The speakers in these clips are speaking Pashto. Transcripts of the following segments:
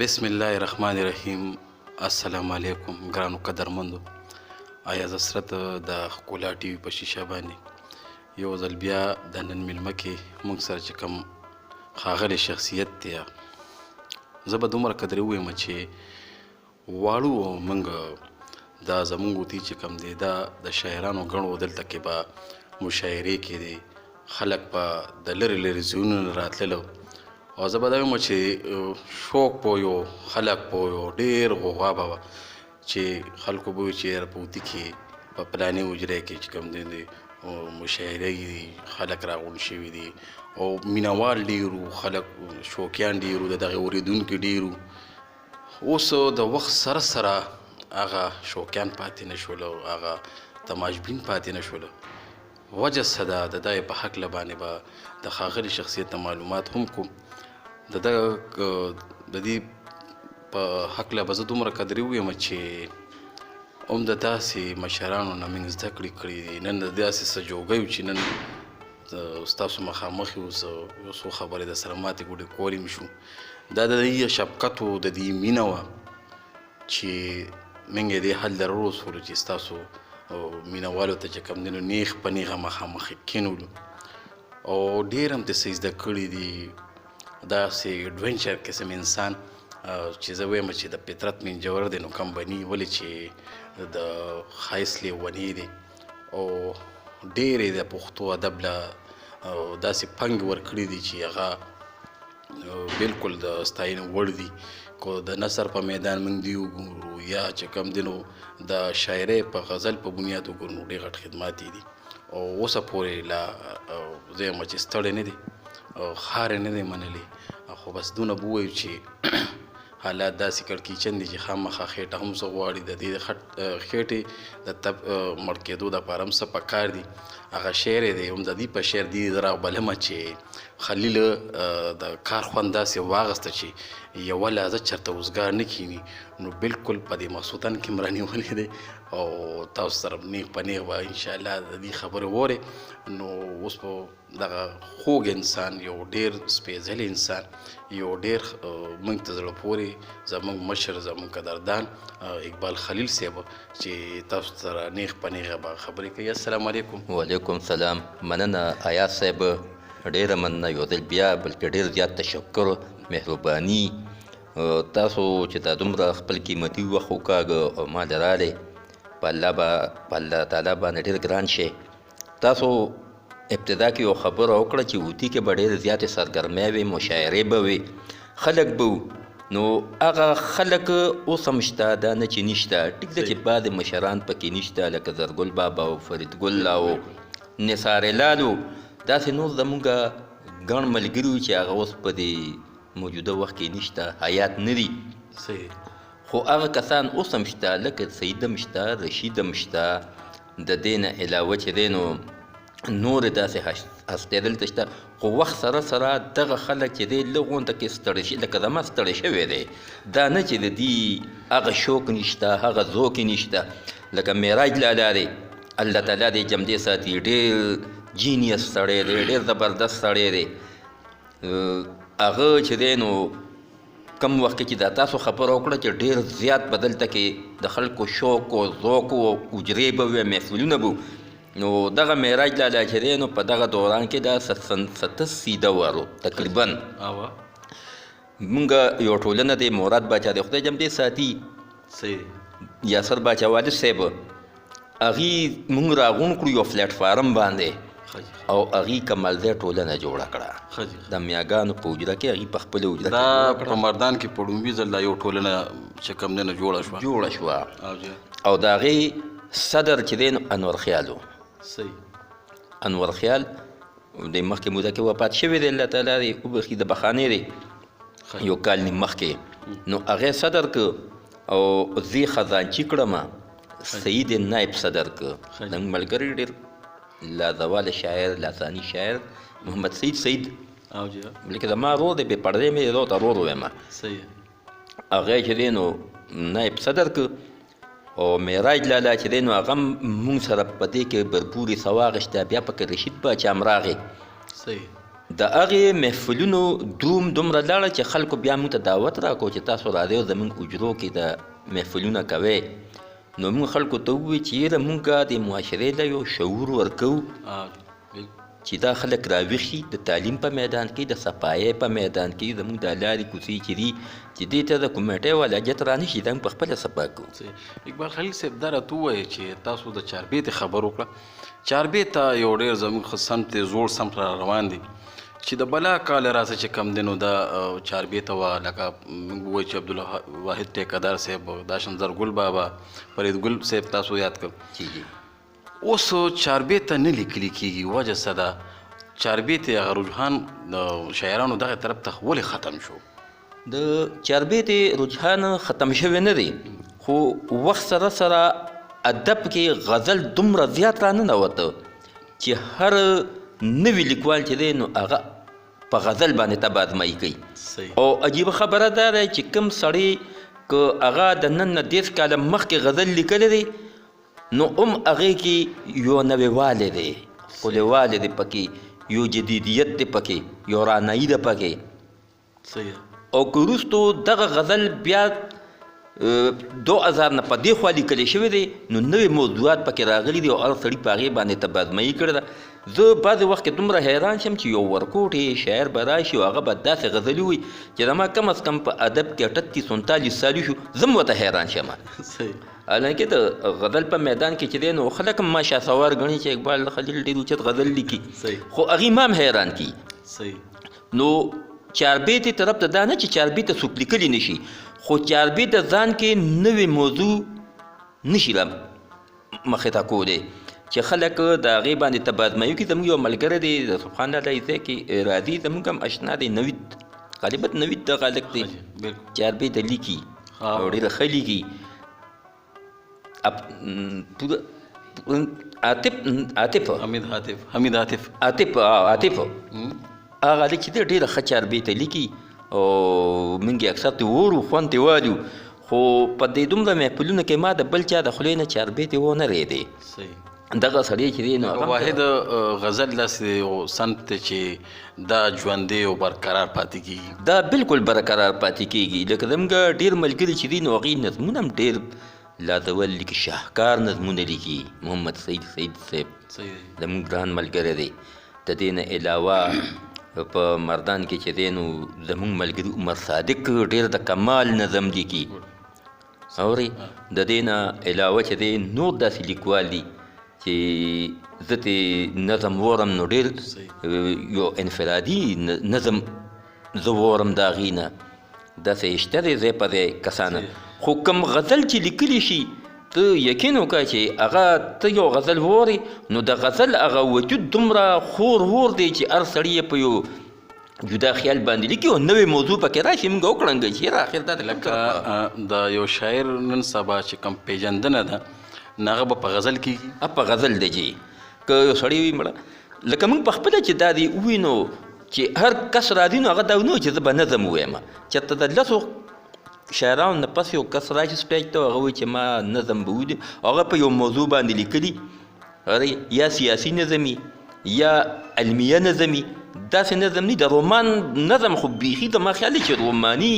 بسم الله الرحمن الرحیم. السلام علیکم ګرانو قدرمندو، آیا زسرت د ښکلا ټي وي په شیشه باندې یو ځل بیا د نن میلمه کې موږ سره چې کوم ښاغلی شخصیت دی، زه به دومره قدرې ووایم چې واړو موږ دا زمونږ وتی چې کوم دی، دا د شاعرانو ګڼو دلته کې به مشاعرې کېدې، خلک به د لرې لرې ځایونو نه راتللو، او زه به دا وایم چې شوق به یو، خلک به یو، ډېر غوغا به وه چې خلکو به وي چې یاره په اوتي کې په پلانې حجرې کې چې کوم دی مشاعرې دي، خلک راغونډ شوي دي او مینهوال ډېر وو، خلک شوقیان ډېر وو، د دغې اورېدونکي ډېر وو. اوس د وخت سره سره هغه شوقیان پاتې نه شول او هغه تماشبین پاتې نه شول. وجه څه ده؟ د دغې په هکله باندې به د ښاغلي شخصیت نه معلومات هم کوم. د دغه د دې په هکله به زه دومره قدرې ووایم چې هم د داسې مشرانو نه موږ زده کړې کړې دي. نن د داسې څه جوګه یو چې نن ستاسو مخامخ یو، یو څو خبرې د سره ماتې ګوډې کولی هم شو. دا د دې شفقت و، د دې مینه وه چې موږ یې دې حل ته ورسولو چې ستاسو مینهوالو ته چې کوم دی نو نیغ په نیغه مخامخ کښېنولو، او ډېر هم ترې څه زده کړي دي. داسې اډونچر قسم انسان چې زه وایم چې د فطرت منجور دی نو کم به نه وي، ولې چې د ښایست لیونی دی، او ډېر یې د پښتو ادب له داسې پنګ ورکړي دي چې هغه بالکل د ستاینې وړ دي. که د نثر په میدان موږ دی وګورو یا چې کوم دی نو د شاعرۍ په غزل په بنیاد وګورو، نو ډېر غټ خدمات یې دي، او اوسه پورې لا زه یم چې ستړی نه دی، خار یې نه دی منلی. خو بس دونه به ووایو چې حالات داسې کړکېچن دي چې خامخا خېټه هم څه غواړي، د دې خېټې د تب مړ کېدو دپاره هم څه پکار دي. هغه شعر یې دی، هم د دې په شعر دي زه راغبلمه چې خلیل د کار خوند داسې واغسته چې یوه لحظه چېرته وزګار نه کښېني، نو بالکل په دې مخصوصاً کې هم رانیولی دی، او تاسو سره نیغ په نیغ به انشاءالله د دې خبرې واورئ. نو اوس په دغه خوږ انسان، یو ډېر سپېڅلی انسان، یو ډېر موږ ته زړه پورې زموږ مشر، زموږ قدردان اقبال خلیل صاحب چې تاسو سره نیغ په نیغه به خبرې کوي. السلام علیکم. وعلیکم سلام. مننه ایاز صاحب، ډېره مننه یو ځل بیا، بلکې ډېر زیات تشکر، مهرباني تاسو چې دا دومره خپل قیمتي وخت وکاږه او ما له راغلی، په الله به په الله تعالی باندې ډېر ګران شئ. تاسو ابتدا کې یو خبره وکړه چې اوتي کې به ډېرې زیاتې سرګرمۍ وې، مشاعرې به وې، خلک به وو، نو هغه خلک اوس هم شته، دا نه چې نشته. ټیک ده چې بعضې مشران پکې نشته لکه زرګل بابا او فریدګل او نثار لال و، داسې نور زموږ ګڼ ملګري وو چې هغه اوس په دې موجوده وخت کې نشته، حیات نه دي. خو هغه کسان اوس هم شته لکه سعید هم شته، رشید هم شته، د دې نه علاوه چې دی نو نورې داسې هستۍ دلته شته. خو وخت سره سره دغه خلک چې دی لږ غونډه کې ستړی شي، لکه زما ستړی شوی دی، دا نه چې د دې هغه شوق نشته، هغه ذوق یې نشته. لکه معراج لالا دی، الله تعالی دې جمدې ساتي، ډېر جینیس سړی دی، ډېر زبردست سړی دی. هغه چې دی نو کم وخت کې چې دا تاسو خبره وکړه چې ډېر زیات به دلته کې د خلکو شوق او ذوق او حجرې به وې، محفلونه به وو، نو دغه معراج لالا چې دی نو په دغه دوران کې دا ستسي دور و تقریبا. مونږ یو ټولنه دی، مراد باچا دی، خدای جمدې ساتي، یاسر باچا والد صاحب، هغې مونږ راغونډ کړو یو پلیټ فارم باندې، او هغې کمالزی ټولنه جوړه کړه د میاګانو په حجره کې، هغې په خپله حجره کې دا جوړه کړه. په مردان کې په لومړي ځل دا یو ټولنه چې کوم دی نو جوړه شوه. جوړه شوه. او د هغې صدر چې دی نو انور خیال و. انور خیال د مخکې موده کې وفات شوی دی، الله تعالی دې وبخښي، د بخانې دی یو کال نیم مخکې. نو هغې صدر که او زه یې خزانچي کړم، سعید نایب صدر که. زموږ ملګری ډېر لازواله شاعر، لاساني شاعر محمد سعید سعید، بلکې زما ورور دی، بې پردې مې دی، ته ورور وایم. هغه چې دی نو نایب صدر که، او معراج لالا چې دی نو هغه هم موږ سره په دې کې برپورې څه واخیسته. بیا پکې رشید باچا هم راغی. د هغې محفلونو دوم دومره لاړه چې خلکو بیا موږ ته دعوت راکړو چې تاسو راځئ او زموږ حجرو کې د محفلونه کوئ. نو موږ خلکو ته وویل چې یاره موږ د معاشرې له یو شعور ورکوو چې دا خلک راویښ شي د تعلیم په میدان کې، د صفایۍ په میدان کې، زموږ د لارې کوڅې چې دي چې دې ته د کمیټې والا حاجت رانه شي، دا موږ په خپله صفا کوو. اقبال خلیل صاحب دا راته ووایه چې تاسو د چاربیتې خبر وکړه، چاربیته یو ډېر زموږ ښه سمت دی، زوړ سمت را روان دی چې د بلا کاله راسه چې کم دی نو دا چاربیته وه، لکه موږ ووایو چې عبدالواحد ټیکهدار صاحب، دا شان زرګل بابا، فریدګل صاحب تاسو یاد کړ. اوس چاربیته نه لیکل کېږي، وجه څه ده؟ چاربیتې هغه رجحان د شاعرانو دغه طرف ته ولې ختم شو؟ د چاربیتې رجحان ختم شوی نه دی، خو وخت سره سره ادب کې غزل دومره زیات راننوته چې هر نوی لیکوال چې دی نو هغه په غزل باندې طبع ازمایي کوي. او عجیبه خبره دا ده چې کوم سړی که هغه د نن نه 30 کاله مخکې غزل لیکلی دی نو هم هغې کې یو نویوالی دی، ښکلیوالی دی پکې، یو جدیدیت دی پکې، یو رانایي ده پکې. او که وروستو دغه غزل بیا 2000 نه په دې خوا لیکل شوی دی نو نوې موضوعات پکې راغلي دي او هر سړي په هغې باندې طبع ازمایي کړې ده. زه بعضې وخت کې دومره حیران شم چې یو ورکوټی شاعر به راشي او هغه به داسې غزلې ووایي چې زما کم از کم په ادب کې 38 39 سال شو، زه هم ورته حیران شم. حالانکه د غزل په میدان کې چې دی نو خلک هم ما شاه سوار ګڼي چې اقبال خلیل ډېر اوچت غزل لیکي، خو هغې ما هم حیران کړي. نو چاربیتې طرف ته دا نه چې چاربیته څوک لیکلی نه شي، خو چاربیته ځان کې نوې موضوع نشي را مخې ته کولی چې خلک د هغې باندې طبع ازمایي وکړي. زموږ یو ملګری دی د سبحان الله ځای کې راځي، زموږ هم اشنا دی، نوید، غالباً نوید دغه هلک دی، چاربیته لیکي او ډېره ښه لیکي. عاطف، عاطف حمید عاطف، حمید عاطف، عاطف، عاطف هغه هلک چې دی ډېره ښه چاربیته لیکي او موږ یې اکثر ترې وورو، خوند ترې والو، خو په دې دومره محفلونو کې ما د بل چا د خولې نه چاربیتې ونه رېدې. دغه سړی چې دی نو هغه واحد غزل داسې یو صنف دی چې دا ژوندی او برقرار پاتې کېږي. دا بالکل برقرار پاتې کېږي. لکه زموږ ډېر ملګري چې دي نو هغوی نظمونه هم ډېر لازوال لیکي، شاهکار نظمونه لیکي. محمد سعید سعید صاحب زموږ ګران ملګری دی. د دې نه علاوه په مردان کې چې دی نو زموږ ملګري عمر صادق ډېر د کمال نظم لیکي. اورې د دې نه علاوه چې دی نور داسې لیکوال دي چې زه ترې نظم وورم نو ډېر یو انفرادي نظم زه وورم د هغې نه، داسې شته دی ځای په ځای کسانه. خو کوم غزل چې لیکلی شي ته یقین وکړه چې هغه ته یو غزل وورې نو د غزل هغه وجود دومره خور ور دی چې هر سړی یې په یو جدا خیال باندې لیکي او نوې موضوع پکې راشي، موږ وکړنګه چې یاره اخر دا د لکه د یو شاعر نن سبا چې کوم پېژندنه ده نو هغه به په غزل کېږي. په غزل دی چې که یو سړی وي مړه لکه موږ په خپله چې دا دی ووینو چې هر کس راځي نو هغه دا ونه چې زه به نظم ووایم، چېرته د لسو شاعرانو نه پس یو کس راشي سټیج ته هغه وایي چې ما نظم به ولي، هغه په یو موضوع باندې لیکلي، یا سیاسي نظم یا علمیه نظم وي، داسې نظم نه. د رومان نظم خو بیخي زما خیال دی چې روماني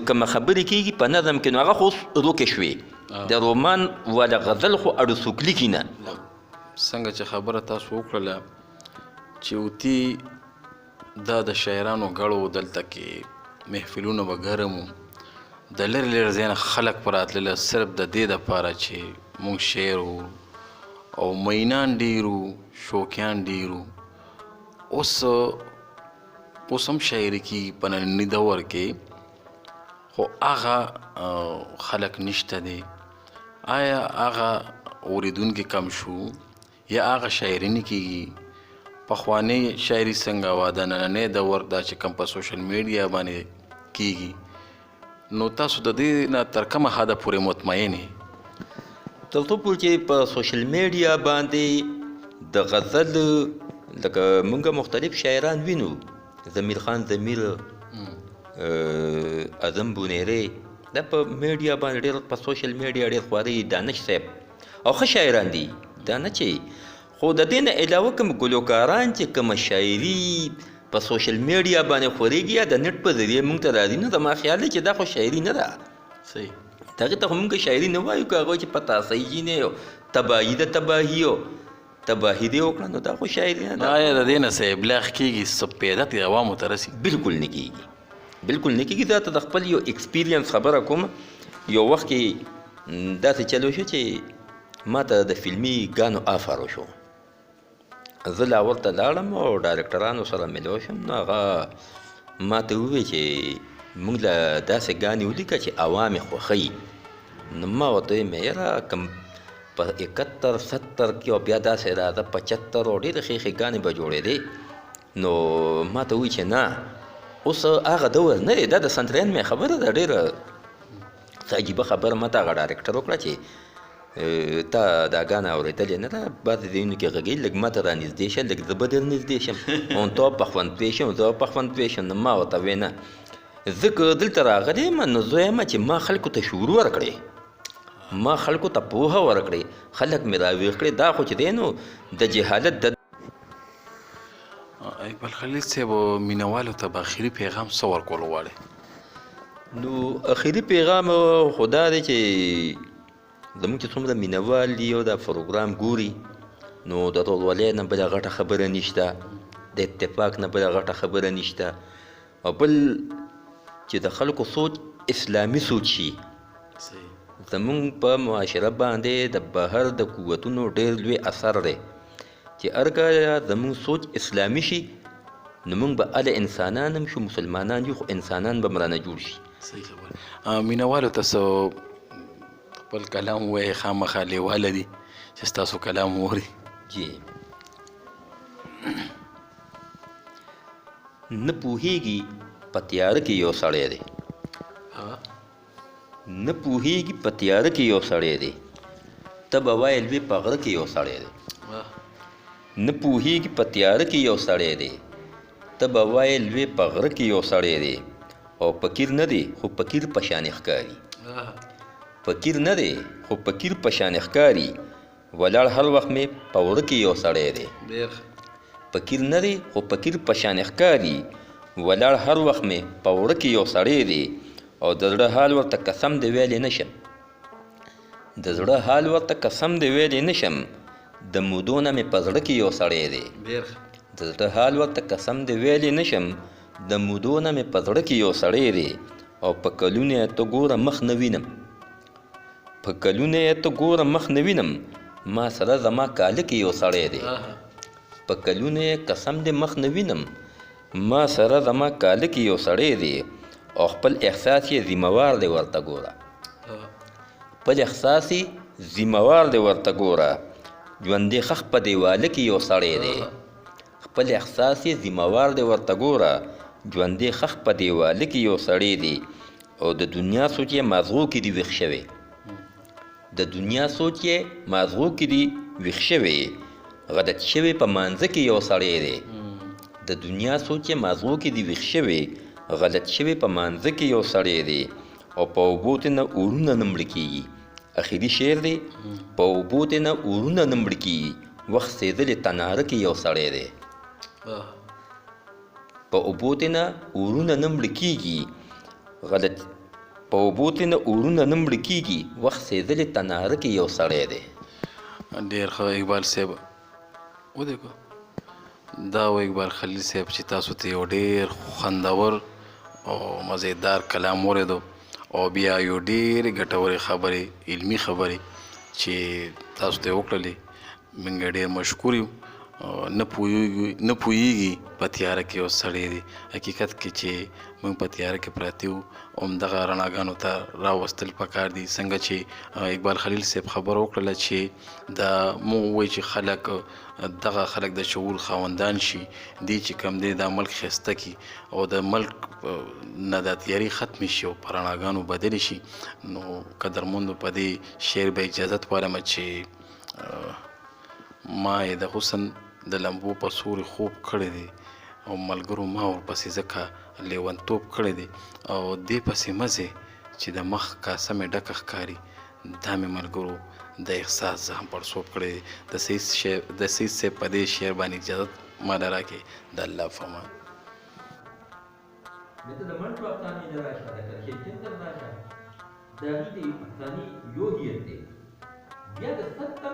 کومه خبرې کېږي په نظم کې نو هغه خو اوس روکې شوې، د رومان والا غزل خو اړو څوک لیکي نه. څنګه چې خبره تاسو وکړله چې اوتی دا د شاعرانو ګړو دلته کې محفلونه به ګرم وو، د لرې لرې ځای نه خلک په راتلله صرف د دې دپاره چې موږ شعر وورو، او مینان ډېر وو، شوقیان ډېر وو. اوس اوس هم شاعري کېږي په ننني دور کې، خو هغه خلک نشته دی. آیا هغه اورېدونکي کم شو یا هغه شاعري نه کېږي؟ پخوانۍ شاعري څنګه وه، د نننۍ دور دا چې کوم په سوشل میډیا باندې کېږي، نو تاسو د دې نه تر کومه حده پورې مطمئن یې؟ تر څو پورې چې په سوشل میډیا باندې د غزل لکه موږ مختلف شاعران وینو، ضمیر خان ضمیر، اعظم بونیری، دا په میډیا باندې ډېر په سوشل میډیا ډېر خواره دي، دانش صاحب او ښه شاعران دي، دا نه چې خو د دې نه علاوه کوم ګلوکاران چې کومه شاعري په سوشل میډیا باندې خورېږي یا د نټ په ذریعه موږ ته راځي، نو زما خیال دی چې دا خو شاعري نه ده. صحیح. هغې ته خو موږ شاعري نه وایو، که هغه چې پتاسۍ جینې او تباهي ده، تباهي او تباهي دې وکړه، نو دا خو شاعري نه ده. آیا د دې نه څه ابلاغ کېږي، څه پیدا ترې عوامو ته رسي؟ بالکل نه کېږي، بالکل نه کېږي. دا ته د خپل یو experience خبره کوم. یو وخت کې داسې چل وشو چې ما ته د فلمي ګانو offer وشو، زه لاهور ته لاړم او ډایرکټرانو سره ملو شوم. نو هغه ما ته وویل چې موږ له داسې ګانې ولیکه چې عوام یې خوښوي. نو ما ورته وویل یاره کم په 71 70 کې او بیا داسې راځه 75 او ډېرې ښې ښې ګانې به جوړېدې. نو ما ته وویل چې نه اوس هغه دور نه دی، دا د سنترین مې خبره ده، ډېره څه عجیبه خبره ما ته هغه ډایرکټر وکړه چې تا دا ګانه اورېدلې نه ده، بعضې ځایونو کې غږېږي، لږ ما ته رانږدې شه، لږ زه به در نږدې شم، او ته په خوند پوه شم، زه په خوند پوه شم. نو ما ورته وویل نه، زه که دلته راغلی یم نو زه یم چې ما خلکو ته شعور ورکړی، ما خلکو ته پوهه ورکړې، خلک مې راویښ کړې. دا خو چې دی نو د جهالت د اقبال خلیل صاحب مینوالو ته به اخري پیغام څه ورکول غواړئ؟ نو اخري پیغام خو دا دی چې زموږ چې څومره مینوال دي او دا پروګرام ګوري، نو د ورورولۍ نه بله غټه خبره نشته، د اتفاق نه بله غټه خبره نشته، او بل چې د خلکو سوچ اسلامي سوچ شي. زموږ په معاشره باندې د بهر د قوتونو ډېر لوی اثر دی چې هر کله زموږ سوچ اسلامي شي نو موږ به هله انسانان هم شو، مسلمانان یو، خو انسانان به هم رانه جوړ شي. صحیح خبره. مینوالو ته څه خپل کلام ووایئ، خامخا لیواله دي چې ستاسو کلام واوري. جی نه پوهېږي په تیاره کې یو سړی دی، نه پوهېږي په تیاره کې یو سړی دی، ته به وایې لوی په غره کې یو سړی دی. نه پوهېږي په تیاره کې یو سړی دی، ته به وایې لوی په غره کې یو سړی دی، او فقیر نه دی خو فقیر په شان ښکاري، فقیر نه دی خو فقیر په شان ښکاري، ولاړ هر وخت مې په وره کې یو سړی دی. فقیر نه دی خو فقیر په شان ښکاري، ولاړ هر وخت مې په وره کې یو سړی دی، او د زړه حال ورته قسم دی ویلی نه شم، د زړه حال ورته قسم دی ویلی نه شم، د مودو نه مې په زړه کې یو سړی دی. د زړه حال ورته قسم دی ویلی نه شم، د مودو نه مې په زړه کې یو سړی دی، او په کلونو یې ته ګوره مخ نه وینم، په کلونو یې ته ګوره مخ نه وینم، ما سره زما کاله کې یو سړی دی. په کلونو یې قسم دی مخ نه وینم، ما سره زما کاله کې یو سړی دی، او خپل احساس یې ذمه وار دی ورته ګوره، خپل احساس یې ذمه وار دی ورته ګوره، ژوندی ښخ په دیواله کې یو سړی دی، خپل احساس یې ذمه وار دی ورته ګوره، ژوندی ښخ په دیواله کې یو سړی دی، او د دنیا سوچ یې مازغو کې دی ویښ شوی، د دنیا سوچ یې مازغو کې دی ویښ شوی، غلط شوی په مانځه کې یو سړی دی، د دنیا سوچ یې مازغو کې دی ویښ شوی، غلط شوی په مانځه کې یو سړی دی، او په اوبو ته نه اورونه نه مړه کېږي. اخري شعر دی، په اوبو ته نه اورونه نه مړه کېږي، وخت سېدلې تناره کې یو سړی دی، په اوبو ته نه اورونه نه مړه کېږي، غلط په اوبو ته نه اورونه نه مړه کېږي، وخت سېدلې تناره کې یو سړی دی. ډېر ښه اقبال صاحب، ودیکو دا و اقبال خلیل صاحب چې تاسو ته یو ډېر خوندور او مزیدار کلام واورېدو، او بیا یو ډېرې ګټورې خبرې، علمي خبرې چې تاسو ته یې وکړلې. موږ ډېر مشکور یو. نه پوهېږي په تیاره کې یو سړی دی، حقیقت کې چې موږ په تیاره کې پراته یو، همدغه رڼاګانو ته راوستل پکار دي. څنګه چې اقبال خلیل صاحب خبره وکړله چې دا موږ ووایو چې خلک دغه خلک د شعور خاوندان شي، دی چې کوم دی دا ملک ښایسته کړي او د ملک نه دا تیارې ختمې شي او په رڼاګانو بدلې شي. نو قدرمندو په دې شعر به اجازت غواړم چې ما یې د حسن د لمبو په سوري خوب کړی دی، او ملګرو ما ورپسې ځکه لیونتوب کړی دی، او دې پسې مه ځې چې د مخ کاسه مې ډکه ښکاري، دا مې ملګرو د احساس زخم پړسوب کړی دی. د سید صاحب په دې شعر باندې اجازت ماله راکړئ. د الله په امان. نه ته د منټو افسانې نه راشه، د کرشل چندر راشه، د هغوی د افسانې یو هیئت دی، بیا د ست.